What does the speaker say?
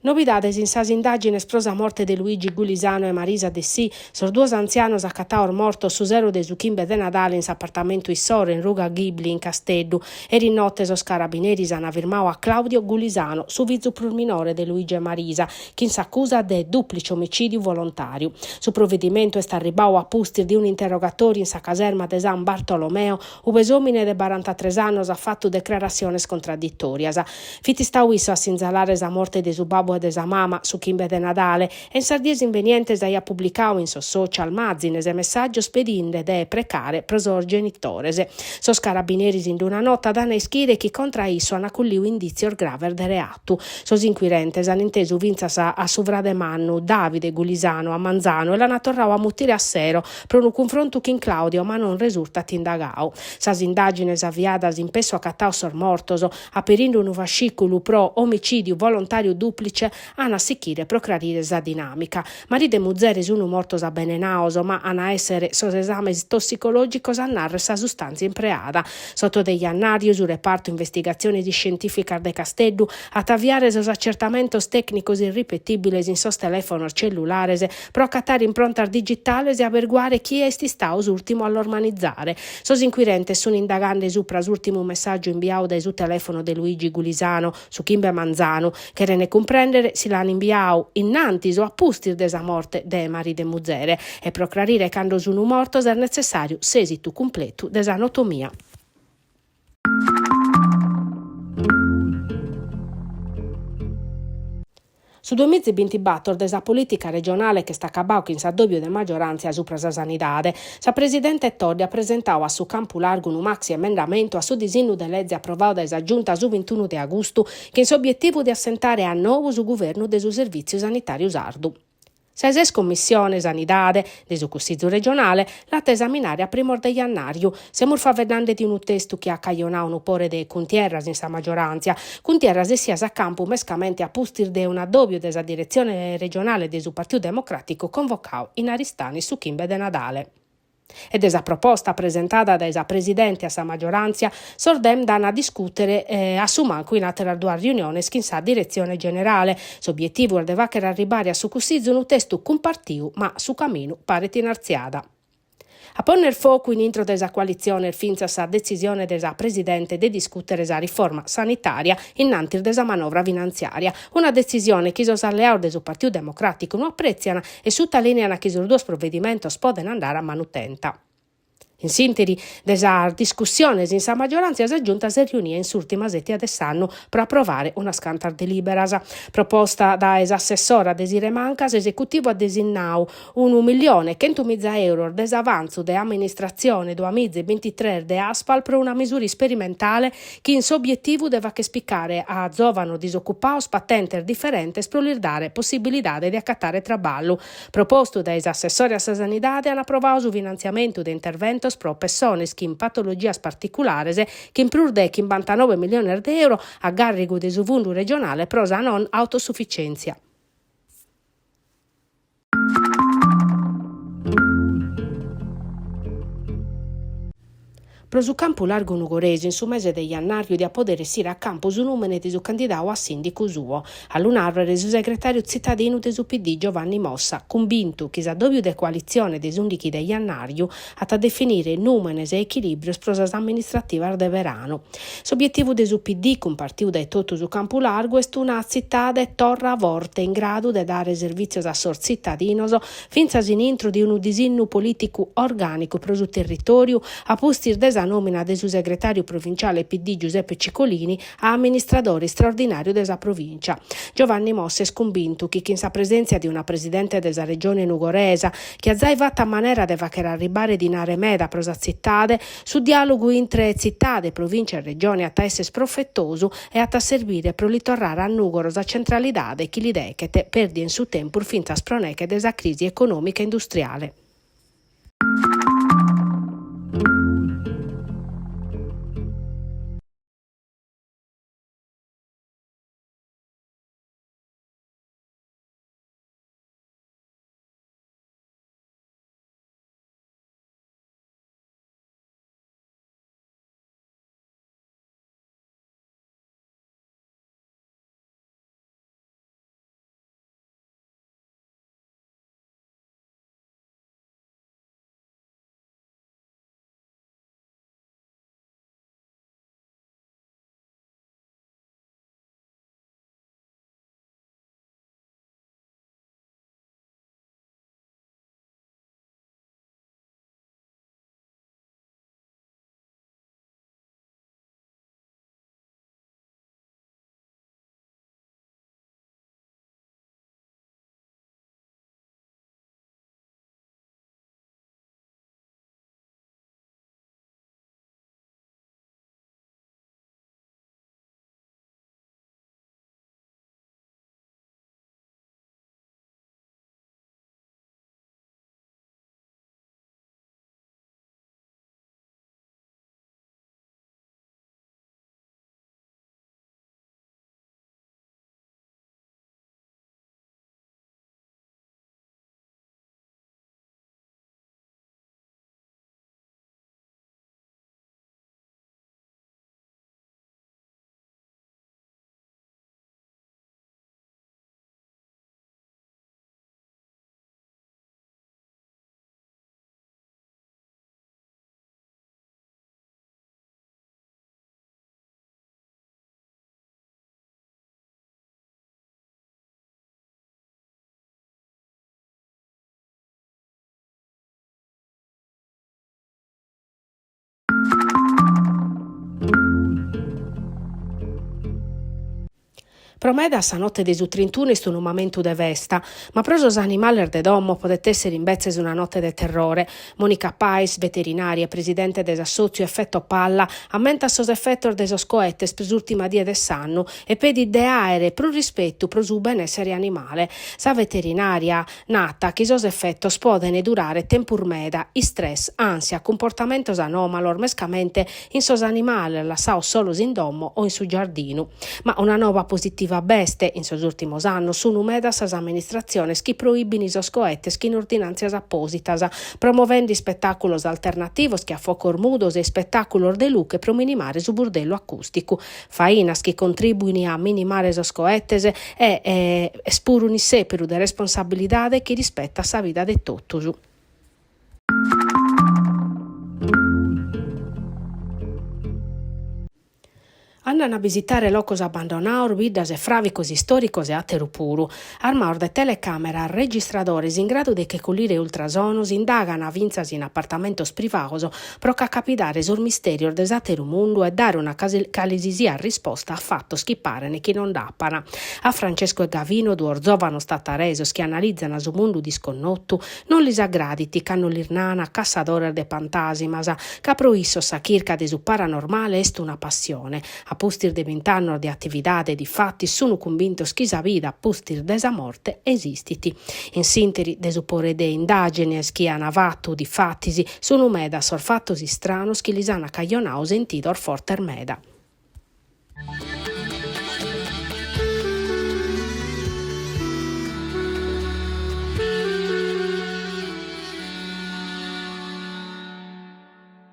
Novidades in sas indàgines pro sa morte de Luigi Gulisano e Marisa Dessì, sos duos antzianos acatados mortos su sero de su chimbe de Nadale in s'apartamentu issoro in ruga Ghibli in Casteddu. Eris note sos carabineris ant firmadu a Claudio Gulisano, su fizu prus minore de Luigi e Marisa, chin s'acusa de dùplice omicìdiu volontàriu. Su provedimentu est arribadu a pustis de un'interrogatòriu in sa caserma de San Bartolomeo, ube s'òmine de barantatres annos at fatu decrarassiones contradditòrias. Fit istadu issu a sinzalare sa morte de su babbu e de sa mama su chimbe de Nadale e in sas dies imbenientes aiat publicadu in sos social màzines e messàgios pedinde de precare pro sos genitores. Sos carabineris in una nota dan a ischire chi contra a issu an culliu indìtzios graves de reatu. Sos inquirentes an intesu fintzas a su frade mannu, Davide Gulisano, a manzanu e l'an torradu a mutire a sero pro unu cunfrontu chin Claudio ma non resurtat indagadu. Sas indàgines aviadas in pessu acatados sos mortos, Aperinde unu fascìculu pro omicìdiu volontàriu dùplice, an a sichire pro crarire sa dinàmica. Maridu e muzere sun mortos abenenados, ma an a èssere sos esames tossicològicos a nàrrere sa sustàntzia impreada. S'oto de jannàriu su repartu investigatziones iscientìficas de Casteddu at a aviare sos acertamentos tècnicos irripetìbiles in sos telèfonos cellulares pro acatare improntas digitales e aberguare chie est istadu s'ùrtimu a los manizare. Sos inquirentes sun indagande supra s'ùrtimu messàgiu imbiadu dae su telèfono de Luigi Gulisano, su chimbe manzanu. Cheren cumprèndere si l'an imbiadu innantis o a pustis de sa morte de maridu e muzere. E pro crarire cando sun mortos est netzessàriu s'èsitu cumpletu de sa notomia. Su duamizibintibator de sa polìtica regionale ch'est acabadu chin s'addòbiu de magioràntzia supra sa sanidade. Sa presidente Todde at presentadu a su Campu Largu unu maxi emendamentu a su disinnu de leze aprovadu dae sa Giunta su bintunu de agustu chin s'obietivu de assentare a nou su guvernu de su Servìtziu Sanitàriu Sardu. Sa 'e ses Commissione Sanidade de su Cussizu regionale l'at a esaminare a primos de jannàriu. Semus faeddende de unu testu chi at cajonadu unu pore de cuntierras in sa magioràntzia. Cuntierras essias a campu mescamente a pustis de un'addòbiu de sa diretzione regionale de su Partiu Democràticu convocadu in Aristanis su chimbe de Nadale. E de sa proposta presentada dae sa presidente a sa magioràntzia, sos Dem nd'an a discùtere a su mancu in àteras duas riuniones chin sa diretzione generale. S'obietivu est de fàghere arribare a su Cussizu unu testu cumpartiu, ma su caminu paret in artziada. A pònnere focu in intro de sa coalitzione est fintzas sa detzisione de sa presidente de discùtere sa riforma sanitària in antis de sa manovra finantziària, una detzisione chi sos alleados de su Partiu Democràticu no aprètzian e sutalìnean chi sos duos provedimentos podent andare a manu tenta. In s'ìnteri de sas discussiones in sa magioràntzia sa Giunta s'est riunia in s'ùrtima sètia de s'annu pro aprovare unas cantas delìberas. Proposta dae s'assessora Desirée Manca, s'esecutivu at desinnadu unu millione e chentumiza euros de s'avantzu de amministratzione duamiza e bintitres de Aspal pro una misura isperimentale chin s'obietivu de fagher picare a zòvanos disocupados patentes diferentes pro lis dare possibilidade de acatare traballu. Propostu dae s'assessore a sa Sanidade an aprovadu su finantziamentu de interventos pro pessones chin patologias particulares chin prus de chimbantanoe milliones de euro a gàrrigu de su Fundu regionale pro sa non autosufficièntzia. Pro su Campu Largu Nugoresu in su mese de jannàriu diat pòdere essire a campu su nùmene de su candidadu a sìndicu suo. A lu nàrrere su segretàriu tzitadinu de su PD Giovanni Mossa, cumbintu chi s'addòbiu de coalitzione de s'ùndighi de jannàriu at a definire nùmenes e echilìbrios pro sas amministrativas de beranu. S'obietivu de su PD, cumpartiu dae totu su Campu Largu, est una tzitade torra forte in gradu de dare servìtzios a sos tzitadinos fintzas in intro de unu disinnu polìticu orgànicu pro su territòriu, a pustis de sa nòmina de su segretàriu provinciale PD Giuseppe Cicolini a amministradore istraordinàriu de sa provìncia. Giovanni Mossa est cumbintu chi chin sa presèntzia de una presidente de sa Regione nugoresa chi at zai fatu a manera de fàghere arribare dinare meda pro sa tzitade, Su diàlogu intre tzitade, provìncia e regione at a èssere profetosu e at a serbire pro li torrare a Nùgoro sa centralidade chi li deghet, pèrdia in su tempus fintzas pro neghe de sa crisi econòmica e industriale. Pro medas sa note de su trintunu est unu mamentu de festa, ma pro sos animales de domo podet èssere imbetzes una note de terrore. Monica Pais, veterinària e presidente de s'assòtziu Effetto Palla, ammentat sos efetos de sos coetes pro s'ùrtima die de s'annu e pedit de àere prus rispetu pro su benèssere animale. Sa veterinària Nat chi sos efetos podent durare tempus meda, istress, ànsia, cumportamentos anòmalos mescamente in sos animales lassados solos in domo o in su giardinu. Ma una nova positiva b'est, in sos ùrtimos annos sunt medas sas amministratziones chi proibint sos coetes chin ordinàntzias apòsitas, promovende ispetàculos alternativos che a focos mudos e ispetàculos de luche pro minimare su burdellu acùsticu. Fainas chi contribuin a minimare sos coetes e est puru un'issèperu de responsabilidade chi rispetat sa vida de totus. Andan a bisitare locos abbandonados, biddas e fràvicos istòricos e àteru puru. Armados de telecàmeras, registradores in gradu de che collire ultrasonos, indagan fintzas in apartamentos privados pro ch'acabidare sos mistèrios de s'àteru mundu e dare una cale si siat risposta a fatos chi paren chi non nd'apan. A Francesco e Gavino, duos zòvanos tataresos chi analizan su mundu disconnotu, non lis agradit cando lis nana cassadores de pantàsimas, ca pro issos sa chirca de su paranormale est una passione. A pustis de bint'annos de atividade, difatis, sunu cumbintos chi sa vida a pustis de sa morte esistit. In s'ìnteri de su pore de indàgines chi an fatu, difatis, sunu medas sos fatos istranos chi lis an cajonadu sentidos fortes meda.